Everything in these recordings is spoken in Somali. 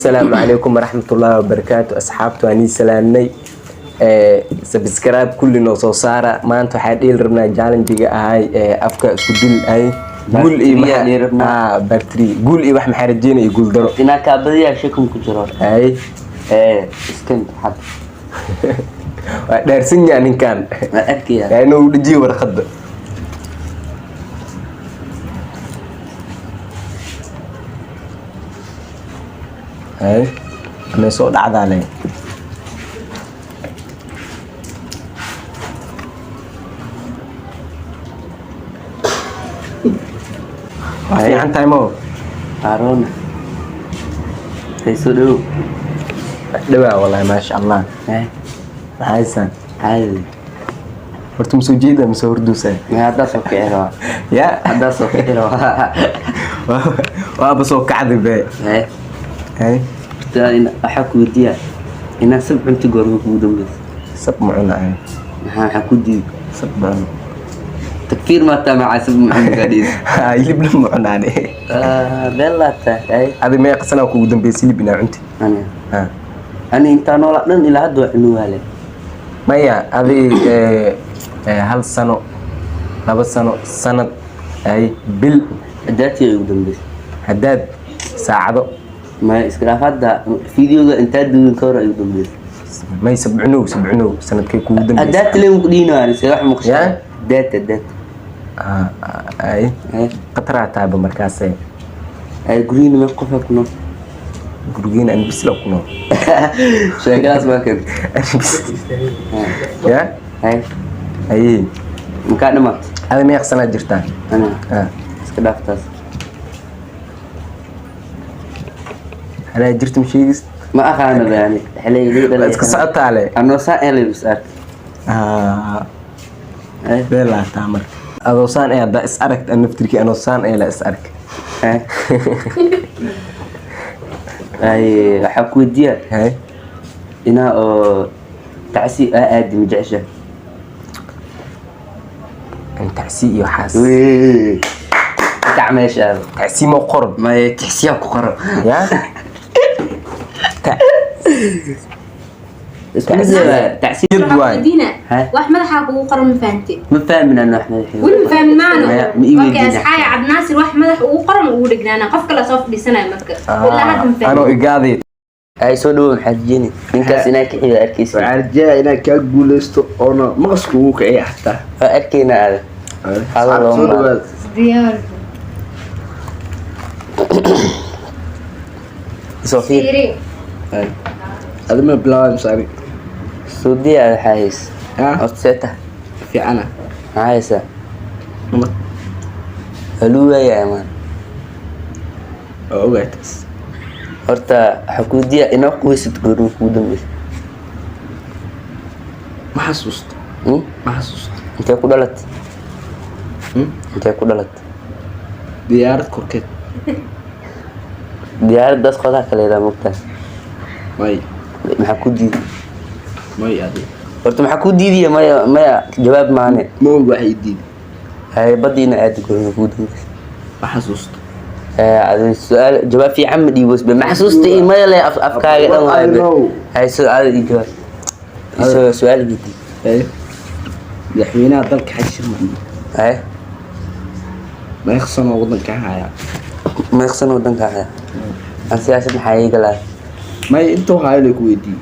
Asalaamu calaykum waraxmatullaahi wabarakaatu. Asxaabtu waan ii salaamnay. Subscribe kulli noo soo saara. Maanta waxaa dhiili rabnaa challenge-ga ahay ee afka isku dil ay guul iyo Part three aa dhiili rabnaa. Ah, part three. Guul iyo wax maxaa rajeynaya? Guul daro. Inaa kaabadiyaa shakum ku jiro. Ay. Ee iskan xad. Waa dhaarsan yahay ninkan. Ma arkaya? Yaa inuu dhajiyo warqadda. Ay, amay soo dhacdaa le. Waa fiican tahay mo. Haaruna hay soo dhow. Dhawaa wallahi, maasha Allah. Eh. Maxaa haysaan? Caadi. Horta ma soo jeedaa mise horduusaa? Ma haddaa soo kici rabaa. Ya. Haddaa soo kici rabaa. Waaba soo kacday be. Eh. Hay. Horta waxaa ku weydiiyaa inaa sab cunto goorma kugu dambeysa? Sab ma cunaayo. Maxaa ku diiday? Sab ma cuno. Takfiir maataa macaa sab muxuu dhiis. Hilibna ma cunaane. Been laa tahay. Adi meeqa sanaa kugu dambeysay hilib inaa cunti? Ani? Ha. Ani intaa noolaa dhan ilaa hadda waa cuni waale. Maya, adi hal sano, 2 sano, sanad, ay bil? Hadaatii ay ugu dambeysay. Haddaad saacado. Maya, iska dhaaf, hadda videoga intaa duwin ka hor ay ugu dambeysay. May, sabcunow, sabcunow, sanadkay kugu dambeysay? Hadaati leen ku dhiinaan se wax maqshay. Ya? Data data. Ah, ay. Eh. Qataraa taaba markaasee. Ay guriina meel qofa ku nool? Gurigeena aan bisla ku nool. Sheekadaas waa kan. Ya. Ay. Aye. Makaa dhamaat? Adi meeqa sanaa jirtaa? Ana? Ah. Iska dhaaf taas. Anaa jirta ma sheegis. Ma aqaano bayani xilay Waa iska socotaa le. Anoo saa elay bis ark. Ah. Ay. Beelaataa marka adoo saan ee haddaa is aragt an naftirkii anoo saan ee la is ark. Ay. Ay, waxaa ku weydiiyaa hay. Inaa oo tacsi aa aadi ma jecesha? An tacsi iyo xaas. Kac meeshaada. Tacsi ma qoran? Maya, tacsiyaa ku qoran. Ya. Isku mid waa tacsi. Yad waay. Weydiina. Ha? Wax madaxa kugu qoran ma fahanti? Ma fahmin ana wax madaxii. Weli ma fahmin maano? Maya, ma ii okay. weydiina. Asxaaya Cabdinaasir wax madax ugu qoran ugu dhegnaana qof kale soo fadhiisanaya marka ilaa hadda ma anoo fahmin. igaaday. Ay, soo dhawow. Maxaa rajeyni ninkaas inaa ka xiga arkaysa? Waxaan rajeeyaa inaan kaa guuleysto oona maqasku ugu kiciya xataa. Waa arkaynaa aada. Hadal Soo looma. dhawaad. Diyaar. Soo fiir. Fiiri. Adi ma bilaabay mise ani? Soo diya, waxaa haysa? Ah. Horta see tahay? Fiicana. Maxaa haysaa? Nabad. Haluu waaya amaan. Waa ogahay taas. Horta waxaa ku weydiiyaa inaa quweysid goorma kugu dambeysa? Ma xasuusto. Hmm? Ma xasuusto. Intee ku dhalatay? Hmm? Intee ku dhalatay? Diyaarad korkeed. Diyaaraddaas qodaa kaleedaa mogtaa. May. Maxaa ku diiday? May, adi. Horta maxaa ku diidaya? Maya, maya, jawaab maane. Ma og waxay diiday. Hay, badda ina aadi goorma kugu dambeysa? Ma xasuusto. Adi su-aal jawaab fiican ma dhiibosbe. Ma xasuusta iyo maya le afkaaga dhan What I waaye be. know. Hay, su-aal ii jawaab. Su-aal weydii. Ay, madaxweynaha dalka Xasan Sheekh Maxamuud. Hay. Meeqa sano waddanka haya? Meeqsan wadanka haya? Aan siyaasad maxaa iiga lahay? May, intuu hayo lay ku weydiiyey.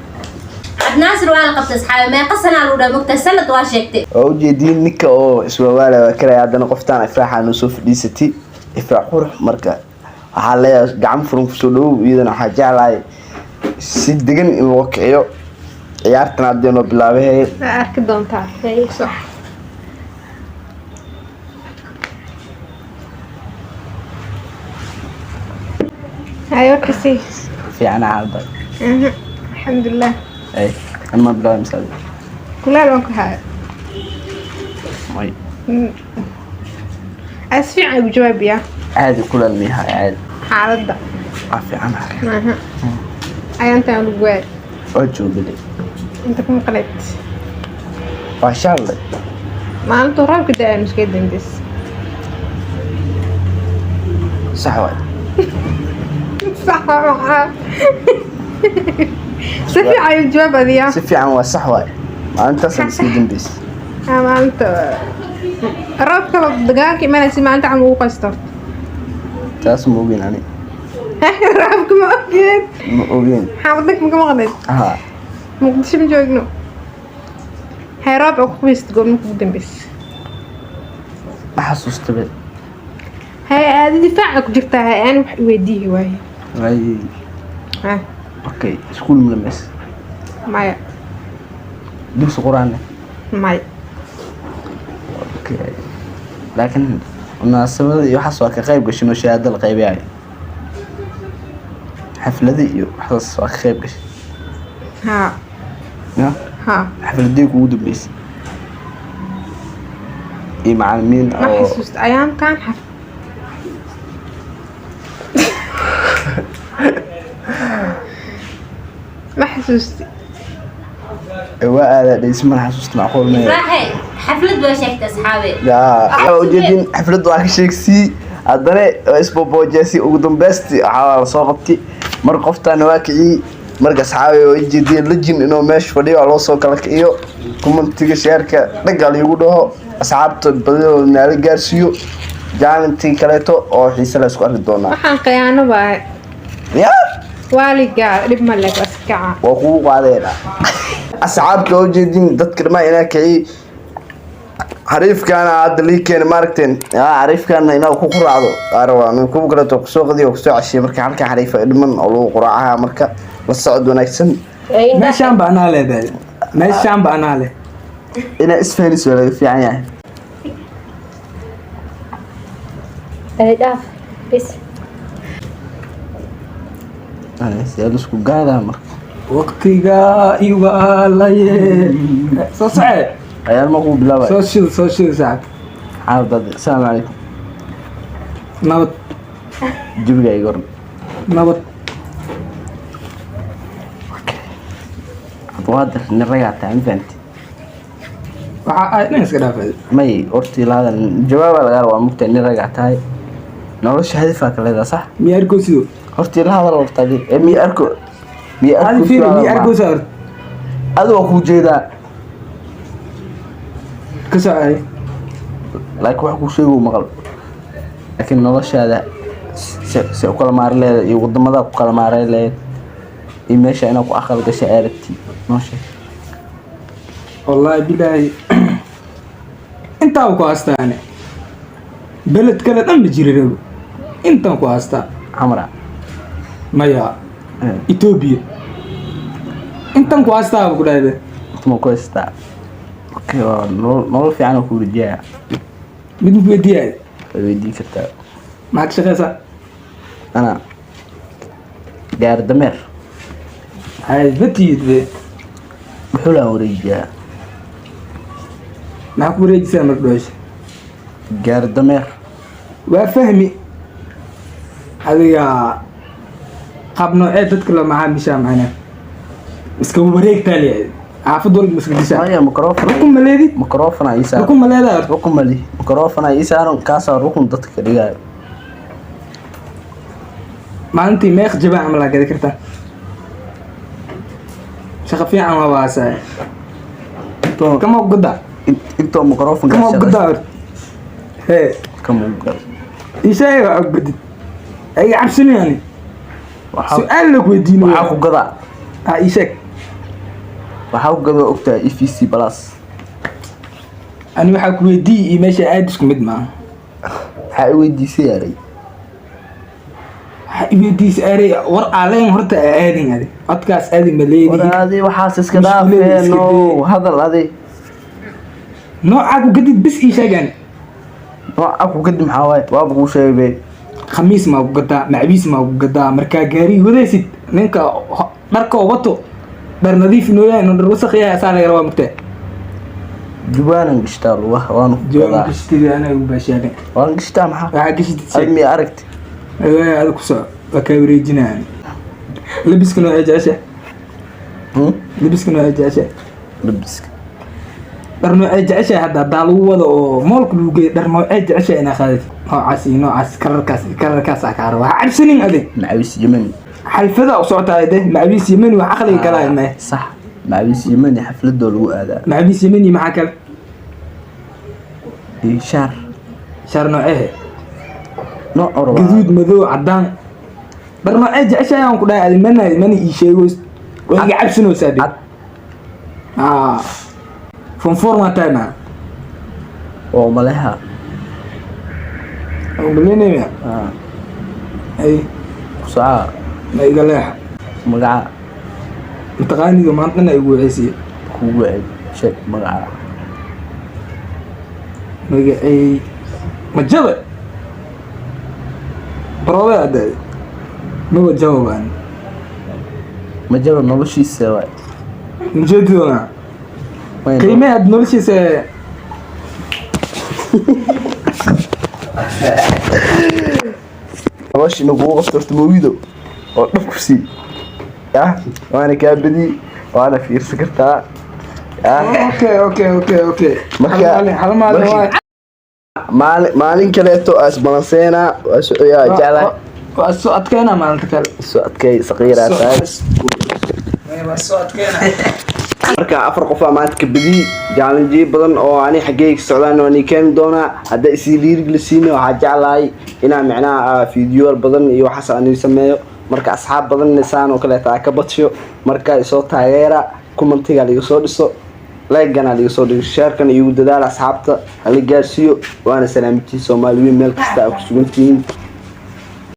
Cabdinaasir waa la qabtay asxaabi. Meeqa sanaa lagu dhahay mogtaa? Sanad waa sheegtay. Waa ujeediin ninka oo iswaawaala waa karaya. Haddana qoftaan Ifraaxa noo soo fadhiisatay, Ifraax qurux. Marka waxaa leeyahay gacan furan kusoo dhawow. Iyadana waxaa jeclahay si degan in loo kiciyo ciyaartan haddii noo bilaabay. Waa arki doontaa. Soo. Hay, warka sii. Fiican xaalada. Alxamdulilah. Ay, an ma bilaabay mise adiga? Kulaal waan ku haya. May. As fiican igu jawaabiyaa. Caadi kulal miyaha caadi? Xaaladda. Waa fiican. Ayaantaan lagu waay. Waa joogale. Inta kuma qaleed. Waa shaalle. Maalintuu roobka da-ay nuskee dambeys. Sax waay. Sax waxaa si fiican ayuu jawaab adiyaa. Si fiican waa sax waay, maalintaasaan iskaga dambeysay. Ah, maalinta roobka dagaalka imanaysa, maalinta camal ugu qaysto. Taas ma ogeyn ani. Roobka ma ogeen? Ma ogeyn. Maxaa wadanka maka maqnayd? Ha. Muqdisho ma joogno. Hay, roob oo ku qubaysta goorma kugu dambeysay? Ma xasuusta be. Hay, aada difaaca ku jirtaa. Hay, aan wax iweydiihi waaye. Ay. Ha. Okay, iskuul ma dhameys? Maya. Dugsi qur-aanne? Maya. Okay, laakiin munaasabada iyo waxaas waa ka qayb gashay, noo shahaado la qaybiyayo, xaflada iyo waxaas waa ka qayb gashay? Ha. Ya? Ha. Xafladii kugu dambeysay iyo macalimiin Ma oo xasuusta ayaankan xaf ma xasuusti. Waa aadaa dhaysi, mana xasuusta, macquul maya. Ifraaxe, xaflad baa sheegtay, asxaabe. Yaa, waxaa ujeedin xaflad waa ka sheegsii, haddana waa isboboojeesi, ugu dambeystii waxaa la soo qabtay mar qoftaana waa kiciyey. Marka asxaabi, waa ujeediyeen lejin inuu meesha fadhiyo, waa loo soo kala kiciyo. Commentiga, shareka dhagga liigu dhaho, asxaabta badidooda naala gaarsiiyo. Jaalintii kaleeto oo xiise la isku arki doonaa. Waxaan khiyaano waaye. Ya. Waaligaa dhib ma leh, waa iska kaca. Waa kugu qaadeena asxaabta, waa ujeedin dadka dhamaa inaa kiciyey. Xariifkaana hadda lii keena, maaragteen? Yaa xariifkaana inaad ku quraacdo aa rabaa, inuu kuwa kaleeto kusoo qadiyo oo kusoo cashiyo. Marka halkan xariifa dhiman oo lagu quraacaha, marka la socod wanaagsan. Meeshaan ba anaa leh baadi, meeshaan ba anaa leh. Inaa isfahnis waa laga fiican yahay. Dhaaf bes. See laisku gaadaa marka? Waqtiga iwaalaye soo socee. Ayaal ma kuu bilaabay? Soo shid, soo shid, saaxib. Xaalad, asalaamu calaykum. Nabad. Jawiga iga waran? Nabad. Cabdiqaadir, nin ragaa tahay, ma fahanti? Waxaa ay dhan iska dhaafay. May, horta ilaadan jawaabaa lagaa rabaa, mugtahay nin ragaa tahay, nolosha hadafaa ka leedahay, sax? Miya arkosido? Horta ila hadal, horta adi ee miya arko, miya adi arko? Fiiri, miya arkosa horta? Adi waa kuu jeedaa. Ka socay. Laakiin wax kuu sheego maqal, laakiin noloshaada se u kala maari leedahay iyo wadamada ku kala maaray leedahay iyo meesha inaad ku aqal gashay aa rabtid, noo sheeg. Wallaahi bilaahi, intaaba ku haastaane, beled kale dhan ma jiri rabo, intaan ku haastaa. Xamra? Maya, Etoobiya intan ku haastaaba ku dhahaybe. Intuma ku haystaa? Okay, waa nolol fiican oo kuu rajaya. Mid ma weydiiyaay? Waad weydiin kartaa. Maxaad ka shaqeysaa? Ana gaari dameer. Hay, ma tihid be. Dhuxulaan wareejiyaa. Maxaa ku wareejisaa marka dhoosha? Gaari dameer. Waa fahmi. Adiga qaab noocee dadka la macaamishaa? Macnaa iska wareegtaa leeyahay, xaafad walba iska dishaa. Maya, microphone. Rukun ma leedid? Microphone aa ii saaran. Rukun ma leedahay horta? Rukun ma lihi, microphone aa ii saaran, kaasaa rukun dadka ka dhigaayo. Maalintii meeq jabaa camal aa gadi kartaa? Shaqo fiican waa waasaay. Kama gudda. Intoo microphone. Kama gudda horta hee? Kama gudda. Isheega waa gudid ay cabsinayani. Su-aal la ku weydiino. Waxaa ku gadaa. Ha, ii sheeg. Waxaa ku gadaa, ogtahay EVC Plus. Ani waxaa ku weydiiyi iyo meesha aad isku mid maaha. Waxaa i weydiisay yaaray. Waxaa i weydiisay erey war aaleen horta aa aadin, adi codkaas aadi ma leedihi. War adi waxaas iska Mushkiladii iska dhaafeeno day. Hadal adi. Noocaa ku gadid bis ii sheegaan. Nooca ku gadi maxaa waaye? Waaba kuu sheegay be. Khamiis maa ku gadaa, macwiis maa ku gadaa? Markaa gaarigi wadaysid, ninka dharkoo wato dhar nadiif inuu yahay, inuu dhar wasaq yahay asaa laga rabaa, mugtaa? Jubaanan gishtaa lugaha, waanu ku jawaab gadaa. Gashitid anaga baashaale. Waan gishtaa, maxaa? Waxaa gashitid Adi sheeg. miya aragti? Ada ku soco, waa kaa wareejinaya. Labiska noocee jecesha? Hmm? Labiska noocee jecesha? Labiska Dhar noocee jeceshahay hadda haddaa lagu wado oo mall-ka lagu geeyo, dhar noocee jeceshahay inaa qaadatid? Noocaas iyo noocaas, color-kaas iyo color-kaas aa kaa raba. Ha cabsanin adig. Macawiis Yemeni. Xalfada u socotaa de, macawiis Yemeni wax aqliga galaayo mae. Sax, macawiis Yemeni xafladoo lagu aadaa. Macawiis Yemeni maxaa kale? Iyo shaar. Shaar noocehe? Nooc oo rabaa. Gaduud, madow, cadaan, dhar noocee jeceshahay aan ku dhahay adi, mana ii sheego, waa iga cabsanaysaa de. Cad. Ah, form four maa tahay maa? Oo maleha. Umaleynaya. Ah. Ay. Kusocaa. Ma iga leexa. Magaca. Mataqaanido, maanta dhan ay igu weceysay. Kugu wacay, sheeg magaca. Magacay majada baroobe hadda maba jawabaan. Majaba noloshiisa waay. Majeedidoona qiimeha had noloshiisa. Nolosha inuu kugu qabto horta mawido oo dhab ku sii yah, waana kaa badi, waana fiirsan kartaa yah. Okay. Hal maalin waay. Maalin kaleeto aa isbalanseynaa, waa socoyaa, jeclahay. Waa soo adkeynaa maalinta kale. Soo adkay, saqiiraa tahay. Waa soo adkeynaa. Marka afar qofaa maanta ka badi, challenge badan oo ani xaggeyga ka socdaan waan ii keeni doonaa. Hadda isii dhiirigelisiina, waxaa jeclahay inaa micnaha fiidiyoal badan iyo waxaas aan ii sameeyo. Marka asxaab badan saan oo kaleeta aa ka badsho. Marka isoo taageera, comment-iga liga soo dhiso, like-gana liga soo dhigo, share-kana iigu dadaala, asxaabta hala gaarsiiyo. Waana salaamtiin, Soomaali weyn meel kasta aa ku sugantihiin.